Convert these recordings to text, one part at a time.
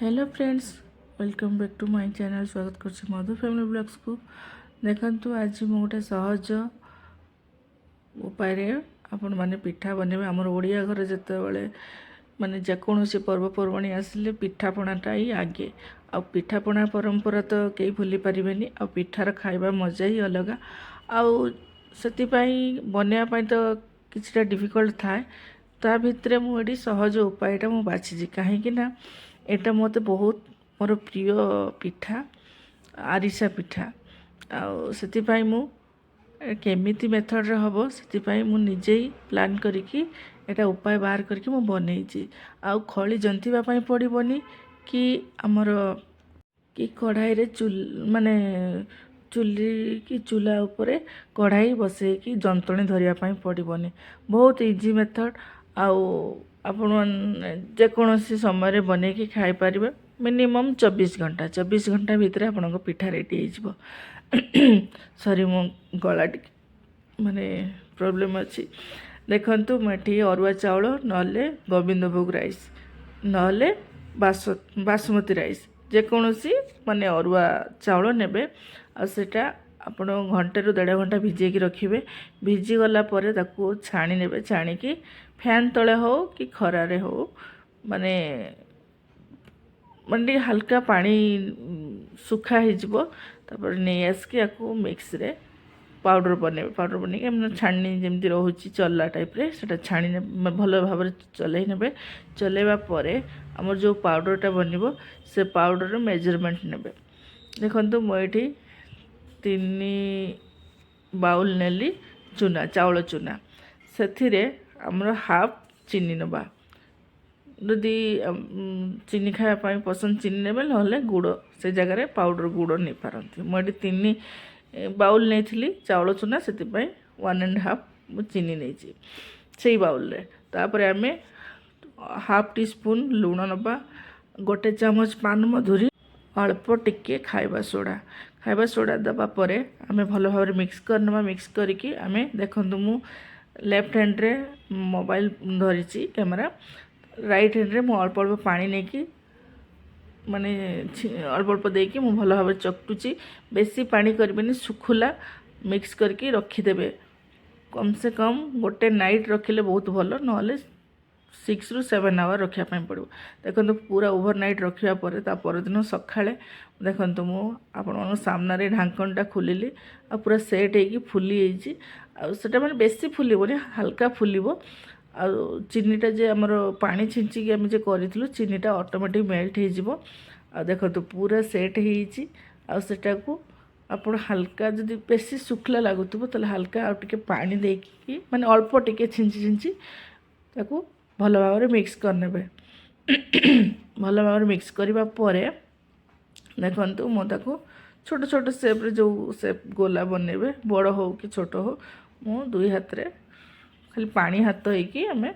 Hello friends, welcome back to my channel. ସ୍ୱାଗତ କରୁଛି ମଧୁ family ବ୍ଲଗ୍ସକୁ। ଦେଖନ୍ତୁ, ଆଜି ମୁଁ ଗୋଟେ ସହଜ ଉପାୟରେ ଆପଣମାନେ ପିଠା ବନେଇବେ। ଆମର ଓଡ଼ିଆ ଘରେ ଯେତେବେଳେ ମାନେ ଯେକୌଣସି ପର୍ବପର୍ବାଣି ଆସିଲେ ପିଠାପଣାଟା ହିଁ ଆଗେ। ଆଉ ପିଠାପଣା ପରମ୍ପରା ତ କେହି ଭୁଲି ପାରିବେନି। ଆଉ ପିଠାର ଖାଇବା ମଜା ହିଁ ଅଲଗା। ଆଉ ସେଥିପାଇଁ ବନେଇବା ପାଇଁ ତ କିଛିଟା ଡିଫିକଲ୍ଟ ଥାଏ। ତା ଭିତରେ ମୁଁ ଏଠି ସହଜ ଉପାୟଟା ମୁଁ ବାଛିଛି, କାହିଁକି ନା ଏଇଟା ମୋତେ ବହୁତ ମୋର ପ୍ରିୟ ପିଠା, ଆରିସା ପିଠା। ଆଉ ସେଥିପାଇଁ ମୁଁ କେମିତି ମେଥଡ଼ରେ ହେବ, ସେଥିପାଇଁ ମୁଁ ନିଜେ ହିଁ ପ୍ଲାନ୍ କରିକି ଏଇଟା ଉପାୟ ବାହାର କରିକି ମୁଁ ବନେଇଛି। ଆଉ ଖଳି ଜନ୍ତିବା ପାଇଁ ପଡ଼ିବନି କି ଆମର କି କଢ଼ାଇରେ ମାନେ ଚୁଲି କି ଚୁଲା ଉପରେ କଢ଼ାଇ ବସେଇକି ଯନ୍ତଣୀ ଧରିବା ପାଇଁ ପଡ଼ିବନି। ବହୁତ ଇଜି ମେଥଡ଼। ଆଉ ଆପଣମାନେ ଯେକୌଣସି ସମୟରେ ବନେଇକି ଖାଇପାରିବେ। ମିନିମମ୍ 24 ଘଣ୍ଟା, 24 ଘଣ୍ଟା ଭିତରେ ଆପଣଙ୍କ ପିଠା ରେଡ଼ି ହେଇଯିବ। ସରି, ମୋ ଗଳା ଟିକେ ମାନେ ପ୍ରୋବ୍ଲେମ୍ ଅଛି। ଦେଖନ୍ତୁ, ମୁଁ ଏଠି ଅରୁଆ ଚାଉଳ, ନହେଲେ ଗୋବିନ୍ଦ ଭୋଗ ରାଇସ୍, ନହେଲେ ବାସୁମତୀ ରାଇସ୍, ଯେକୌଣସି ମାନେ ଅରୁଆ ଚାଉଳ ନେବେ। ଆଉ ସେଇଟା ଆପଣ ଘଣ୍ଟେରୁ ଦେଢ଼ ଘଣ୍ଟା ଭିଜେଇକି ରଖିବେ। ଭିଜିଗଲା ପରେ ତାକୁ ଛାଣି ନେବେ। ଛାଣିକି ଫ୍ୟାନ୍ ତଳେ ହେଉ କି ଖରାରେ ହେଉ, ମାନେ ମାନେ ଟିକେ ହାଲକା ପାଣି ଶୁଖା ହେଇଯିବ। ତାପରେ ନେଇ ଆସିକି ଆକୁ ମିକ୍ସିରେ ପାଉଡ଼ର ବନେଇବେ। ପାଉଡ଼ର ବନେଇକି ଆମେ ଛାଣି ଯେମିତି ରହୁଛି ଚଲା ଟାଇପ୍ରେ, ସେଇଟା ଛାଣି ଭଲ ଭାବରେ ଚଲେଇ ନେବେ। ଚଲେଇବା ପରେ ଆମର ଯେଉଁ ପାଉଡ଼ରଟା ବନିବ, ସେ ପାଉଡ଼ରର ମେଜରମେଣ୍ଟ ନେବେ। ଦେଖନ୍ତୁ, ମୁଁ ଏଇଠି 3 ବାଉଲ୍ ନେଲି ଚୁନା, ଚାଉଳ ଚୁନା। ସେଥିରେ ଆମର ହାଫ୍ ଚିନି ନେବା। ଯଦି ଚିନି ଖାଇବା ପାଇଁ ପସନ୍ଦ, ଚିନି ନେବେ, ନହେଲେ ଗୁଡ଼, ସେ ଜାଗାରେ ପାଉଡ଼ର ଗୁଡ଼ ନେଇପାରନ୍ତି। ମୁଁ ଏଠି 3 ବାଉଲ୍ ନେଇଥିଲି ଚାଉଳ ଚୁନା, ସେଥିପାଇଁ 1.5 ମୁଁ ଚିନି ନେଇଛି ସେଇ ବାଉଲ୍ରେ। ତାପରେ ଆମେ ହାଫ୍ ଟି ସ୍ପୁନ୍ ଲୁଣ ନେବା, 1 ଚାମଚ ପାନମଧୁରୀ, ଅଳ୍ପ ଟିକେ ଖାଇବା ସୋଡ଼ା। ଖାଇବା ସୋଡ଼ା ଦେବା ପରେ ଆମେ ଭଲ ଭାବରେ ମିକ୍ସ କରିନେବା। ମିକ୍ସ କରିକି ଆମେ, ଦେଖନ୍ତୁ, ମୁଁ ଲେଫ୍ଟ ହ୍ୟାଣ୍ଡରେ ମୋବାଇଲ ଧରିଛି କ୍ୟାମେରା, ରାଇଟ୍ ହ୍ୟାଣ୍ଡରେ ମୁଁ ଅଳ୍ପ ଅଳ୍ପ ପାଣି ନେଇକି ମାନେ ଅଳ୍ପ ଅଳ୍ପ ଦେଇକି ମୁଁ ଭଲ ଭାବରେ ଚକଟୁଛି। ବେଶୀ ପାଣି କରିବେନି, ଶୁଖୁଲା ମିକ୍ସ କରିକି ରଖିଦେବେ। କମ୍ ସେ କମ୍ ଗୋଟେ ନାଇଟ୍ ରଖିଲେ ବହୁତ ଭଲ, ନହେଲେ 6ରୁ 7 ଆୱାର ରଖିବା ପାଇଁ ପଡ଼ିବ। ଦେଖନ୍ତୁ, ପୁରା ଓଭର ନାଇଟ୍ ରଖିବା ପରେ ତା ପରଦିନ ସକାଳେ ଦେଖନ୍ତୁ, ମୁଁ ଆପଣମାନଙ୍କ ସାମ୍ନାରେ ଢାଙ୍କଣଟା ଖୋଲିଲି ଆଉ ପୁରା ସେଟ୍ ହେଇକି ଫୁଲି ଯାଇଛି। ଆଉ ସେଇଟା ମାନେ ବେଶୀ ଫୁଲିବନି, ହାଲକା ଫୁଲିବ। ଆଉ ଚିନିଟା ଯେ ଆମର ପାଣି ଛିଞ୍ଚିକି ଆମେ ଯେ କରିଥିଲୁ, ଚିନିଟା ଅଟୋମେଟିକ୍ ମେଲ୍ଟ ହେଇଯିବ। ଆଉ ଦେଖନ୍ତୁ, ପୁରା ସେଟ୍ ହେଇଯାଇଛି। ଆଉ ସେଟାକୁ ଆପଣ ହାଲକା ଯଦି ବେଶୀ ଶୁଖିଲା ଲାଗୁଥିବ, ତାହେଲେ ହାଲକା ଆଉ ଟିକେ ପାଣି ଦେଇକି, ମାନେ ଅଳ୍ପ ଟିକେ ଛିଞ୍ଚି ଛିଞ୍ଚି ତାକୁ ଭଲ ଭାବରେ ମିକ୍ସ କରିନେବେ। ଭଲ ଭାବରେ ମିକ୍ସ କରିବା ପରେ ଦେଖନ୍ତୁ, ମୁଁ ତାକୁ ଛୋଟ ଛୋଟ ସେପ୍ରେ, ଯେଉଁ ସେପ୍ ଗୋଲା ବନେଇବେ, ବଡ଼ ହେଉ କି ଛୋଟ ହେଉ, ମୁଁ ଦୁଇ ହାତରେ ଖାଲି ପାଣି ହାତ ହେଇକି ଆମେ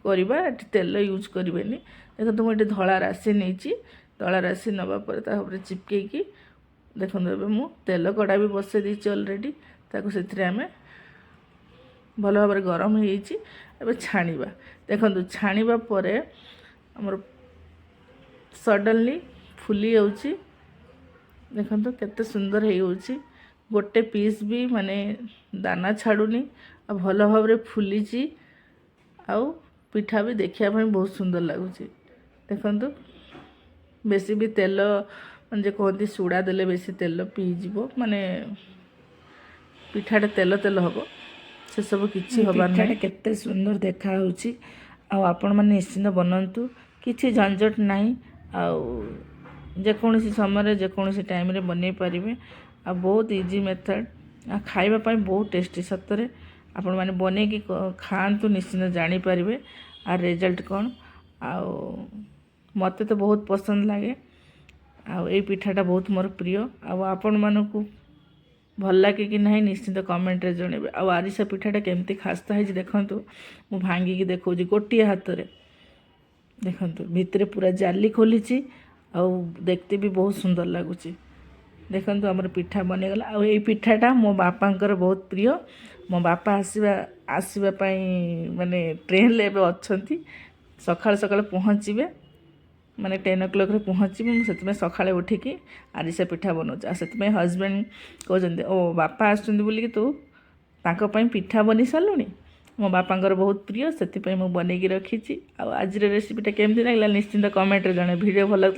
କରିବା। ଏଠି ତେଲ ୟୁଜ୍ କରିବେନି। ଦେଖନ୍ତୁ, ମୁଁ ଏଠି ଧଳା ରାଶି ନେଇଛି। ଧଳା ରାଶି ନେବା ପରେ ତା ଉପରେ ଚିପକେଇକି, ଦେଖନ୍ତୁ, ଏବେ ମୁଁ ତେଲ କଡ଼ା ବି ବସେଇ ଦେଇଛି ଅଲରେଡ଼ି। ତାକୁ ସେଥିରେ ଆମେ ଭଲ ଭାବରେ ଗରମ ହେଇଯାଇଛି, ଏବେ ଛାଣିବା। ଦେଖନ୍ତୁ, ଛାଣିବା ପରେ ଆମର ସଡ଼ନଲି ଫୁଲି ଯାଉଛି। ଦେଖନ୍ତୁ, କେତେ ସୁନ୍ଦର ହେଇଯାଉଛି। ଗୋଟେ ପିସ୍ ବି ମାନେ ଦାନା ଛାଡ଼ୁନି ଆଉ ଭଲ ଭାବରେ ଫୁଲିଛି। ଆଉ ପିଠା ବି ଦେଖିବା ପାଇଁ ବହୁତ ସୁନ୍ଦର ଲାଗୁଛି। ଦେଖନ୍ତୁ, ବେଶୀ ବି ତେଲ ମାନେ ଯେ କୁହନ୍ତି ସୁଡ଼ା ଦେଲେ ବେଶୀ ତେଲ ପିଇଯିବ, ମାନେ ପିଠାଟା ତେଲ ତେଲ ହେବ, ସେସବୁ କିଛି ହେବାର ପିଠାଟା ନାହିଁ। କେତେ ସୁନ୍ଦର ଦେଖାହେଉଛି। ଆଉ ଆପଣମାନେ ନିଶ୍ଚିନ୍ତ ବନାନ୍ତୁ, କିଛି ଝଞ୍ଝଟ ନାହିଁ। ଆଉ ଯେକୌଣସି ସମୟରେ, ଯେକୌଣସି ଟାଇମ୍ରେ ବନେଇ ପାରିବେ। ଆଉ ବହୁତ ଇଜି ମେଥଡ଼ ଆଉ ଖାଇବା ପାଇଁ ବହୁତ ଟେଷ୍ଟି। ସତରେ ଆପଣମାନେ ବନେଇକି ଖାଆନ୍ତୁ, ନିଶ୍ଚିନ୍ତ ଜାଣିପାରିବେ ଆଉ ରେଜଲ୍ଟ କ'ଣ। ଆଉ ମୋତେ ତ ବହୁତ ପସନ୍ଦ ଲାଗେ ଆଉ ଏଇ ପିଠାଟା ବହୁତ ମୋର ପ୍ରିୟ। ଆଉ ଆପଣମାନଙ୍କୁ ଭଲ ଲାଗେ କି ନାହିଁ, ନିଶ୍ଚିନ୍ତ କମେଣ୍ଟରେ ଜଣାଇବେ। ଆଉ ଆରିସା ପିଠାଟା କେମିତି ଖାସ୍ତା ହେଇଛି ଦେଖନ୍ତୁ, ମୁଁ ଭାଙ୍ଗିକି ଦେଖାଉଛି ଗୋଟିଏ ହାତରେ। ଦେଖନ୍ତୁ, ଭିତରେ ପୁରା ଜାଲି ଖୋଲିଛି ଆଉ ଦେଖତେ ବି ବହୁତ ସୁନ୍ଦର ଲାଗୁଛି। ଦେଖନ୍ତୁ, ଆମର ପିଠା ବନିଗଲା। ଆଉ ଏଇ ପିଠାଟା ମୋ ବାପାଙ୍କର ବହୁତ ପ୍ରିୟ। ମୋ ବାପା ଆସିବା ଆସିବା ପାଇଁ ମାନେ ଟ୍ରେନରେ ଏବେ ଅଛନ୍ତି, ସକାଳୁ ସକାଳୁ ପହଞ୍ଚିବେ। ମାନେ 10 ଓ କ୍ଲକ୍ରେ ପହଞ୍ଚିବି। ମୁଁ ସେଥିପାଇଁ ସକାଳେ ଉଠିକି ଆରିସା ପିଠା ବନାଉଛି। ଆଉ ସେଥିପାଇଁ ହଜବେଣ୍ଡ କହୁଛନ୍ତି, "ଓ, ବାପା ଆସୁଛନ୍ତି ବୋଲିକି ତୁ ତାଙ୍କ ପାଇଁ ପିଠା ବନେଇ ସାରିଲୁଣି?" ମୋ ବାପାଙ୍କର ବହୁତ ପ୍ରିୟ, ସେଥିପାଇଁ ମୁଁ ବନେଇକି ରଖିଛି। ଆଉ ଆଜିର ରେସିପିଟା କେମିତି ଲାଗିଲା, ନିଶ୍ଚିନ୍ତ କମେଣ୍ଟରେ ଜଣେ। ଭିଡ଼ିଓ ଭଲ